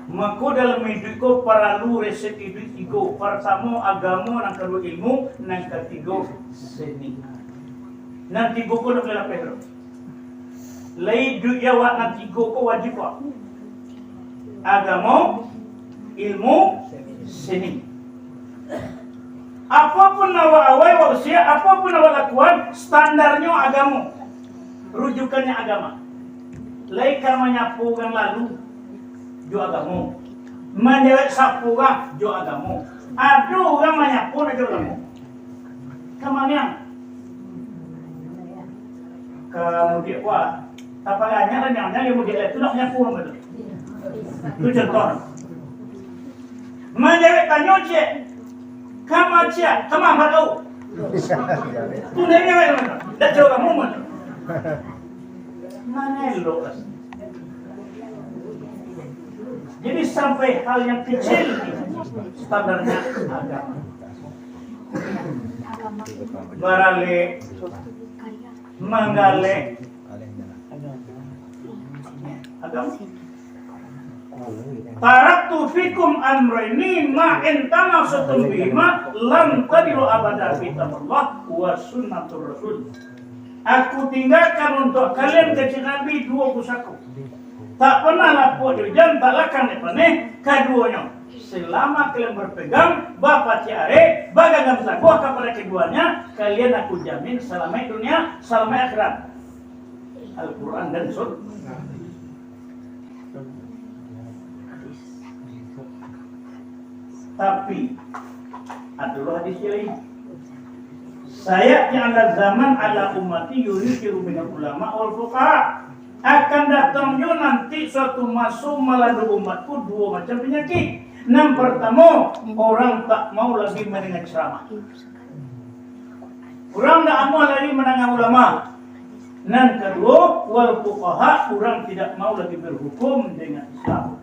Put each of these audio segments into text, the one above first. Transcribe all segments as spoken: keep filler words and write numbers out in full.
Mako, dalam iduik ko paralu resep iduik tigo. Partamo, agamo, nan kaduo, ilmu, nan katigo, seni. Nan tigo ko ndak buliah lapeh doh. Lai iduik awak nan tigo ko wajib, Pak. Agamo, ilmu, seni. Apopun awak awai, awak usia, apopun awak lakuan, standarnyo agamo. Rujukannyo agama. Lai ka manyapo urang lalu, jo agamo. Manjawek sapo urang, jo agamo. Ado urang manyapo, ndak jo agamo. Ka maniang. Ka mudiak kuat. Tapi banyak lah nyawa, nyawa mudiak lah. Tu nak manyapo urang tu. Tu contoh. Manjawek tanyo ciek. Kama ciek, kama marau. Tu ndak ingat, ndak jauah kamu, man. Mana elok lah. Jadi, sampai hal yang kecil standarnya agama. Baralek, manggalek, agama. Taraktu fikum amraini ma in tamasaktum bihima lan tadillu abada, kitaballah wa sunnatur rasul. Aku tinggakan untuak kalian, kecek Nabi, duo pusako. Tak pernah lapuk di ujan, tak lakang di paneh, kaduonyo. Selama kalian berpegang, bapacik arek, baganggam taguah kapada keduanya, kalian aku jamin salamaik dunia, salamaik akhirat. Al-Quran dan Sunnah. Tapi, ado lo hadis yang lain. Saya'ti ala zaman ala ummati yunkiru minal ulama wal fuqaha. Akan datang jo nanti suatu maso malado umatku duo macam panyakik. Nan partamo, urang tak mau lagi mandanga ceramah. Urang ndak amuah lagi mandanga ulama. Nan kaduo, wal fuqaha, urang tidak mau lagi berhukum dengan Islam.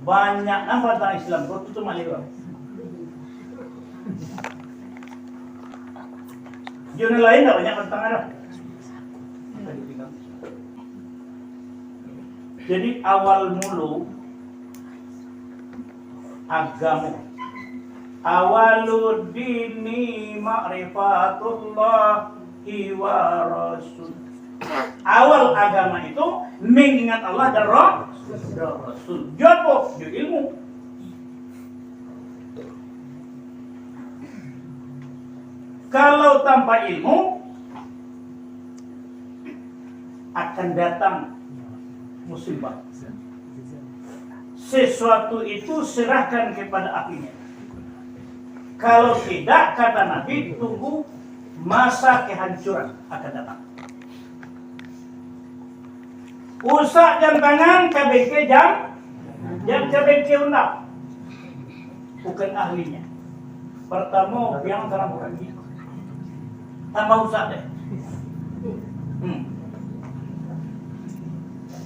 Banyak nan pantang Islam, kok tu tu malih, Bang. Di nan lain ndak banyak pantang ado. Jadi, awal mulo agamo. Awalud dini ma'rifatullahi wa rasul. Awal agama itu mengingat Allah dan Ra-, dan Rasul. Jo apo? Jo ilmu. Kalau tanpa ilmu, akan datang musibah. Sesuatu itu serahkan kepada ahlinya. Kalau tidak, kata Nabi, tunggu masa kehancuran akan datang. Usak jam tangan, ka bengke jam, jam ka bengke undang. Bukan ahlinya. Partamo, piang tarang kaki. Tambah usak deh. Hmm.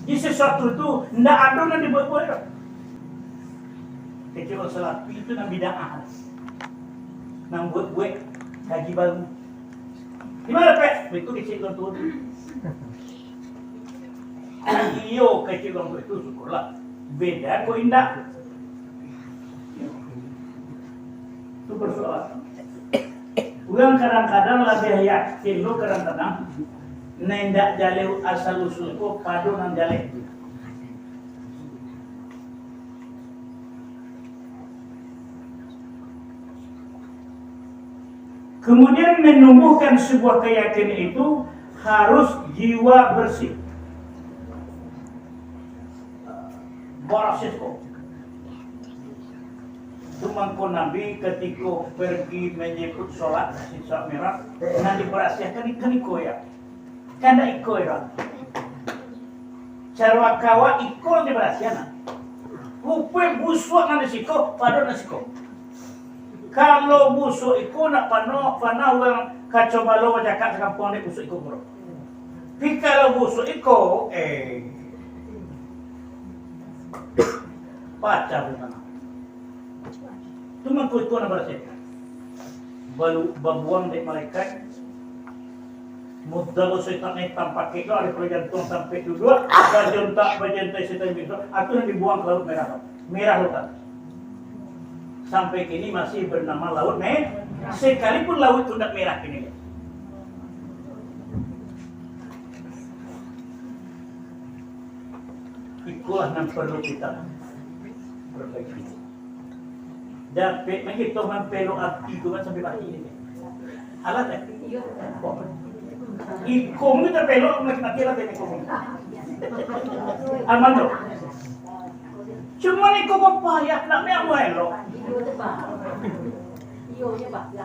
Jadi sesuatu tu ndak ado nan dibuek-buek doh. Kecek urang Salafi tu nan bid'ah. Nan buek-buek kaji baru. Di ma, Pek? Itu kecek urang tu. Iyo, kecek urang tu, syukurlah. Beda ko indak. Tu persoalan. Urang kadang-kadang labiah yakin lo kadang-kadang, nan indak jaleh asal usul ko pado nan jaleh. Kemudian, menumbuhkan sebuah keyakinan itu harus jiwa bersih. Barasih ko. Tu mangko Nabi katiko pergi manjemput solat Isra Mi'raj, nan dibarasiahkan ikan iko, ya. Kandak iko, ya. Caro awak iko nan dibarasiahan, nah. Rupai busuak nan di siko, pado nan siko. Kalau busuak iko nak pano, panah urang Kaco Balo bacakak sakampuang dek busuak iko, bro. Tapi kalau busuak iko, eh, pacah tu tanah. Tu mangko iko nan barasiahkan. Balu-, babuang dek malaikat, Modal setan ni tampakek tu, ari palo jantuang sampai duduak, bajontak-bajontak setan itu, atu nan dibuang ka Lauik Merah tu. Merah tu kan. Sampai kini masih bernama Laut Merah. Sekalipun laut tu ndak merah kini. Ikolah nan perlu kita perbaiki. Dapek mangito mampelo ati tu kan sampai mati ni. Alah tak? Iko mungkin tapelo mati-mati lah tadi iko. Aman tu. Cuma iko payah nak main elok.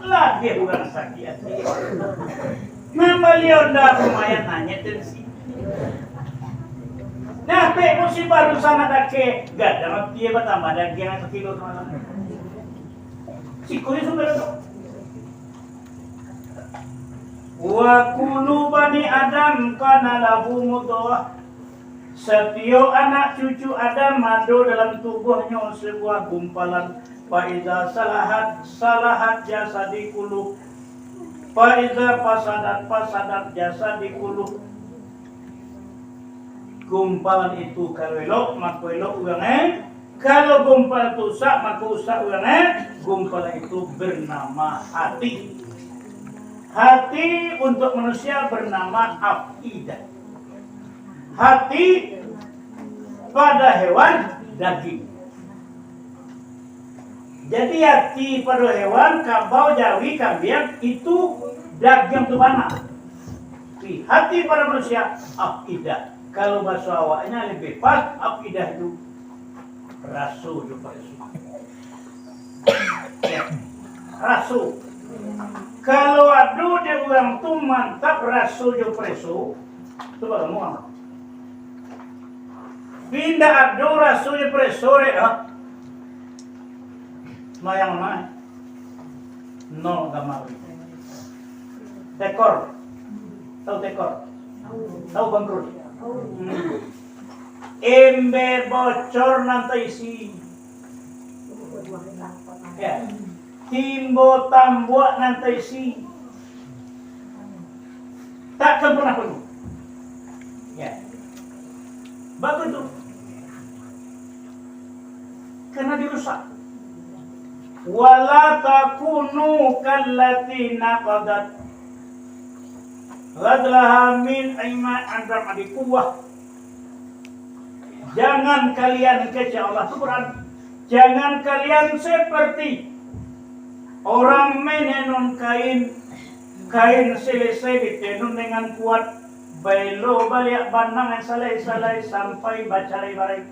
Lah dia urang sakik ati. Mambali onda lumayan nanya tensi. Nah, pek musim baru sana dake, gadang ati batambah dagiang sakilo tu malam. Siko ni sumber tu. Wa kullu bani Adam kana lahu mudghah. Satiok anak cucu Adam ado dalam tubuahnyo sabuah gumpalan. Fa iza salahat, salahat jasadi kulluh. Fa iza fasadat, fasadat jasadi kulluh. Gumpalan itu kalau elok, mako elok urang, eh. Kalau gumpalan itu rusak, mako rusak urang, eh. Gumpalan itu bernama hati. Hati untuk manusia bernama afidah. Hati pada hewan daging. Jadi hati pada hewan, kabau, jawi, kambiang, itu daging tu bana. Tapi hati pada manusia, afidah. Kalau bahaso awaknya lebih pas, afidah itu raso jo pareso. Ya, raso. Kalau ado dek urang tu mantap raso jo pareso, tu baru urang. Indak ado raso jo pareso dek, ah. Sumbayang mah. Nol gambar. Tekor. Tahu tekor? Tahu bangkrut? Hmm. Ember bocor nan taisi. Ya. Timbo tambuak nan taisi. Takkan pernah penuh. Ya. Bagus tu. Karena dirusak. Wala takunu kallati naqadat ghazlaha min ba'di quwwah. Jangan kalian, kecek Allah tu Quran, jangan kalian seperti orang menenun kain, kain selesai ditenun dengan kuat, baelo baliak banang yang salai-salai sampai bacarai-barai.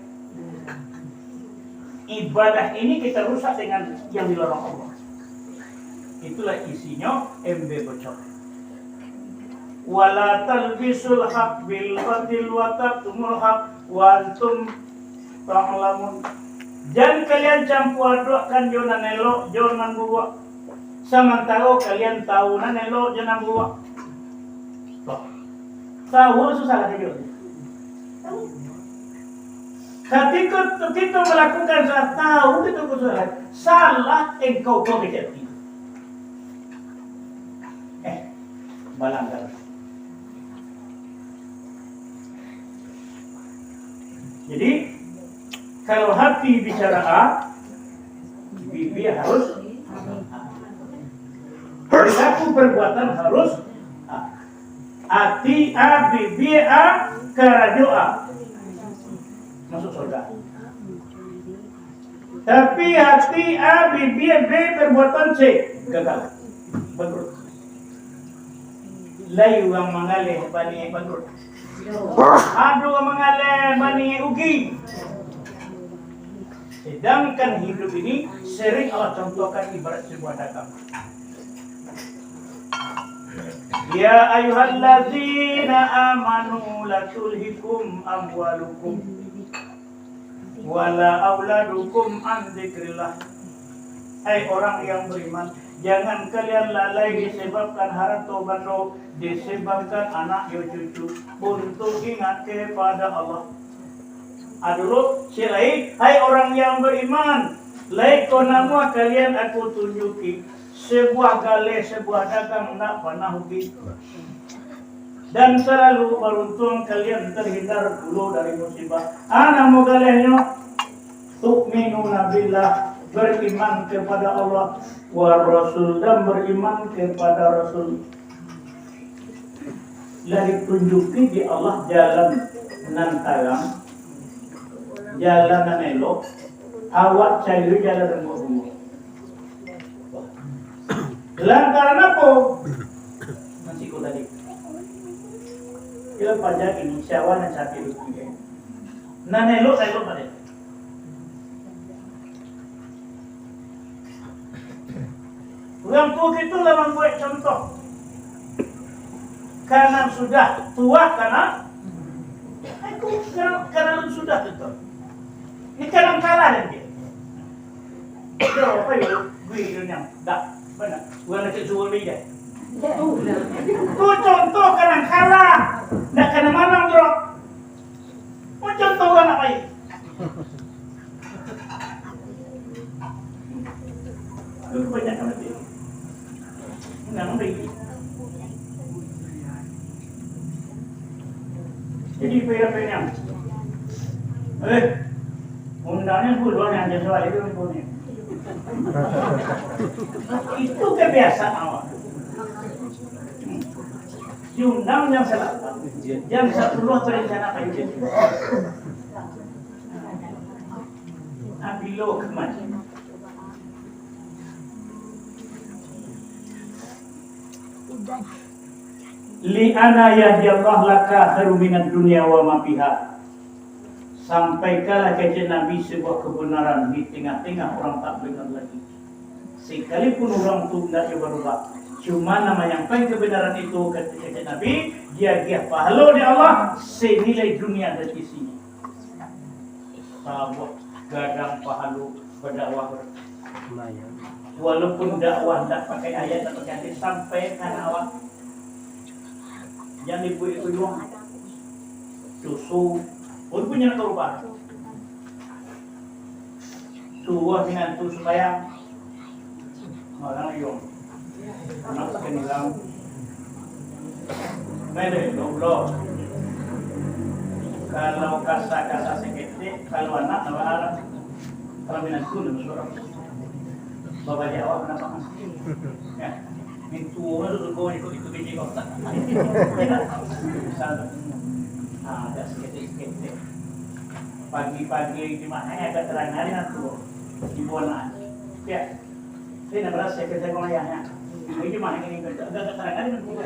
Ibadah ini kita rusak dengan yang dilarang Allah. Itulah isinyo ember bocor. Wala talbisul haq bil batil wa taktumul haq wa antum ta'lamun. Jan kalian campua aduakkan jo nan elok jo nan buruak, samantaro kalian tahu nan elok jo nan buruak. Toh. Tahu susah lah tidur. Tahu. Ketika kita melakukan salah, tahu kita salah, salah engkau kau kecil. Eh, balanggar. Jadi, kalau hati bicara A, bibia harus A. Perilaku perbuatan harus A. Hati A, bibia A, karajo A. Masuk surga. Tapi hati A, bibia B, perbuatan C, gagal. Bangkrut. Lai urang mangaleh baniaik bangkrut. Ado urang mangaleh baniaik ugi. Sedangkan hidup ini sering Allah contohkan ibarat sebuah dagang. Ya ayyuhallazina amanu la tulhikum amwalukum wala auladukum an dzikrillah. Hai orang yang beriman, jangan kalian lalai disebabkan harato bando, disebabkan anak yo cucu, untuk ingat kepada Allah. Adulu, cek lai, hai orang yang beriman, lai ko namuah kalian aku tunjuki, sebuah galeh, sebuah dagang, ndak panah rugi. Dan selalu baruntuang kalian terhindar dulu dari musibah. A namo galehnyo, tu'minuna billah, beriman kepada Allah, wa rasul, dan beriman kepada Rasul. Lah ditunjuki di Allah jalan nan tarang, jalan nan elok, awak cari jalan nan bungok-bungok. Lantaran apo? Nan siko tadi. Kiro paja kini, syawa nan cantik tu. Nan elok, nan elok tadi. Urang tuo kito lah mambuek contoh. Ka nan sudah, tuah ka nan, ka nan, ka nan sudah tu. Ni ka nan kalah lagi. Yo, ayo, gue itu yang dah, mana? Urang nak suruh dia. Tu contoh ka nan kalah. Nak ka nan manang tu. Macam tu urang nak baik. Lu kebanyakan nanti. Undang baik. Jadi, pera-pera. Eh, undangnya dulu yang dia soal itu punya. Itu kebiasaan awak. Diundang jam salapan, jam sapuluah berencana pagi. Nah, bilo kemana? Li ana yahdi Allah laka khairu minad dunya wa ma fiha. Sampaikanlah kecek Nabi sebuah kebenaran di tengah-tengah orang tak benar lagi. Sekalipun urang tu indak jo barubah, cuma nan manyampaikan kebenaran itu, kecek Nabi, diagiah pahalo dek Allah senilai dunia dan isinya. Sabuah gadang pahalo badakwah. Walaupun dakwah indak pakai ayat, indak pakai hadis, sampaikan awak. Jan dibuek-buek. Susu pun punyo nak barubah. Suruah minantu sumbayang. Malang iyo. Anak sakit hilang. Mede, goblok. Kalau kasa-kasa saketek, kalau anak, nak baharap. Kalau minantu, nak basurang. Babaliak awak, kenapa? Ya. Mintuo tu suko ikut itu bini kau. Misal tu. Ah, agak saketek-saketek. Pagi-pagi di mana ya, agak terang hari nak tu. Di bona. Ya. Saya nak berasa kerja kau ayahnya. Ini mah ini kerja, agak terang hari nak tu.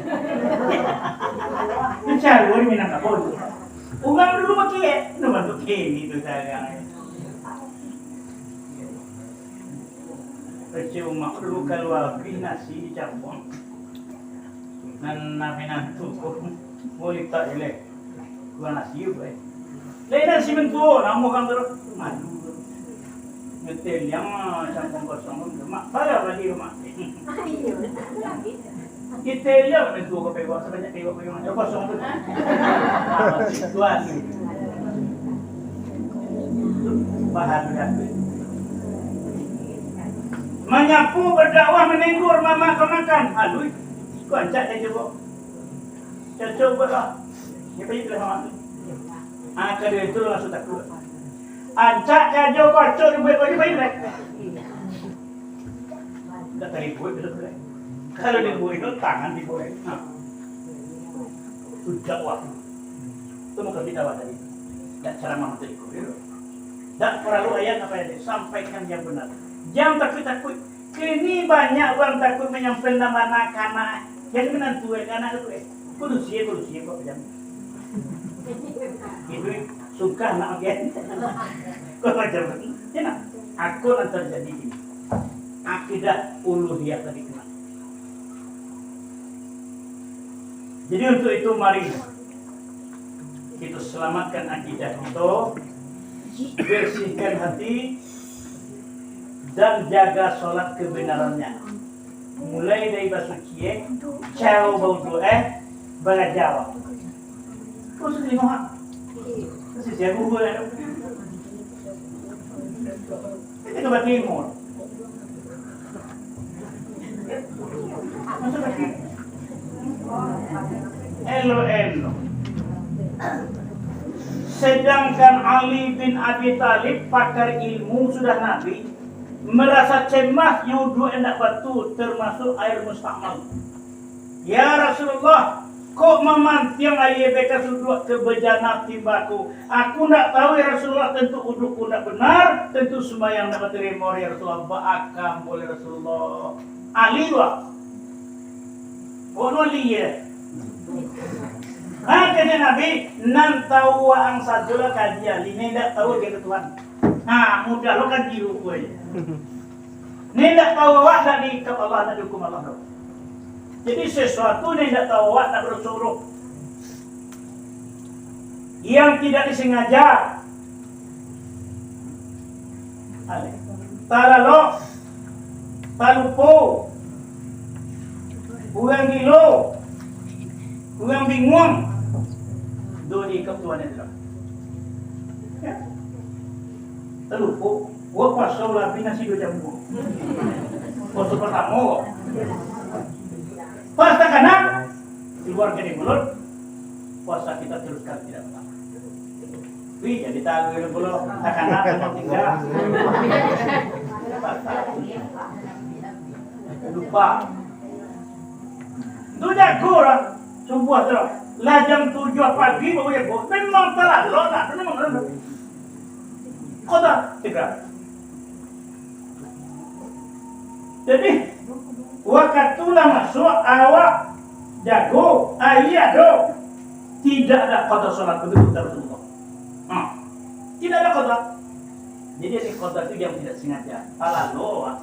Mencari orang minang apa tu? Urang dulu pakai, nama tu kini tu sayang. Kecil umak dulu kalua api nasi dicabuang. Nan nami nantu ko, boleh tak ileh? Kurang nasi, eh. Lain nasi bentuk, namo kan tu. Malu. Ngeteliang, ah, campur kosong, mak, bala bali, mak. Iyo. Kita lihat, orang tua kau pewak, sebanyak pewak kau yang kosong tu. Ah, tuan. Bahan dapat. Manyapu, badakwah, manenggur, mamakan-makan. Aluih. Kau ancak dia cuba. Cocok buat lah. Dia pergi ke rumah tu. Ah, kalau itu langsung takut. Ancak karajo kocok dibuek baju baik-baik. Ndak tadi buek, betul-betul. Kalau dibuek itu, tangan dibuek. Nah. Itu dakwah. Itu bukan kita dakwah tadi. Ndak ceramah untuk itu, ya. Ndak perlu ayat apa yang disampaikan yang benar. Jangan takut-takut. Kini banyak urang takut manyampaikan nan bana ka anak. Jadi minantu, eh, ka anak tu, eh. Kudusi, kudusi, kok pajam. Itu, eh, suka anak, oke. Kok pajam. Ya, nah. Aku nan terjadi ini. Akidah uluhiyah tadi kena. Jadi, untuk itu, mari kita selamatkan akidah kita, bersihkan hati, dan jaga solat kebenarannya. Mulai dari basuci, eh, caro bauduak, eh, baraja. Terus lima hak. Terus siap guru, eh. Kita ke Batimur. Masuk Batimur. Eh, Elo-elo. Sedangkan Ali bin Abi Thalib, pakar ilmu sudah Nabi, merasa cemas, yang uduak indak batua, termasuk air mustamal. "Ya Rasulullah, kok mamantiang aia bekas uduak ka bejana timbako? Aku ndak tahu, ya Rasulullah, tentu uduakku ndak benar, tentu sumbayang ndak batarimo, ya Rasulullah, baa ka ambo, ya Rasulullah?" Ali, wah. Bono liek. Ha, kecek Nabi, "Nan tahu waang sajolah kaji Ali, nan indak tahu agiah ka Tuhan." Ha, mudah lo kaji rupo e. Nan indak tahu awak, ndak diikap Allah, ndak dihukum Allah doh. Jadi, sesuatu nan indak tahu awak, ndak badoso doh. Yang tidak disengaja, talalok, talupo, urang gilo, urang binguang, do diikap Tuhan itu. Ya. Talupo, gua puaso lah, bina si dua jam gua. Puaso pertama. Pas takana, keluar dari mulut, puasa kita teruskan tidak batal. Wih, jadi tahu ya pulo, takana, takana tinggal. Lupa. Tu jago lah, subuah tu lah. Lah jam tujuah pagi baru jago. Memang talalok lah, memang talalok. Kota, tiga. Jadi, wakatu lah masuak, awak jago, aia ado, tidak ada qada salat, begitu kata Rasulullah. Ha. Tidak ada qada. Jadi, ini qada itu yang tidak sengaja. Talalok, ah.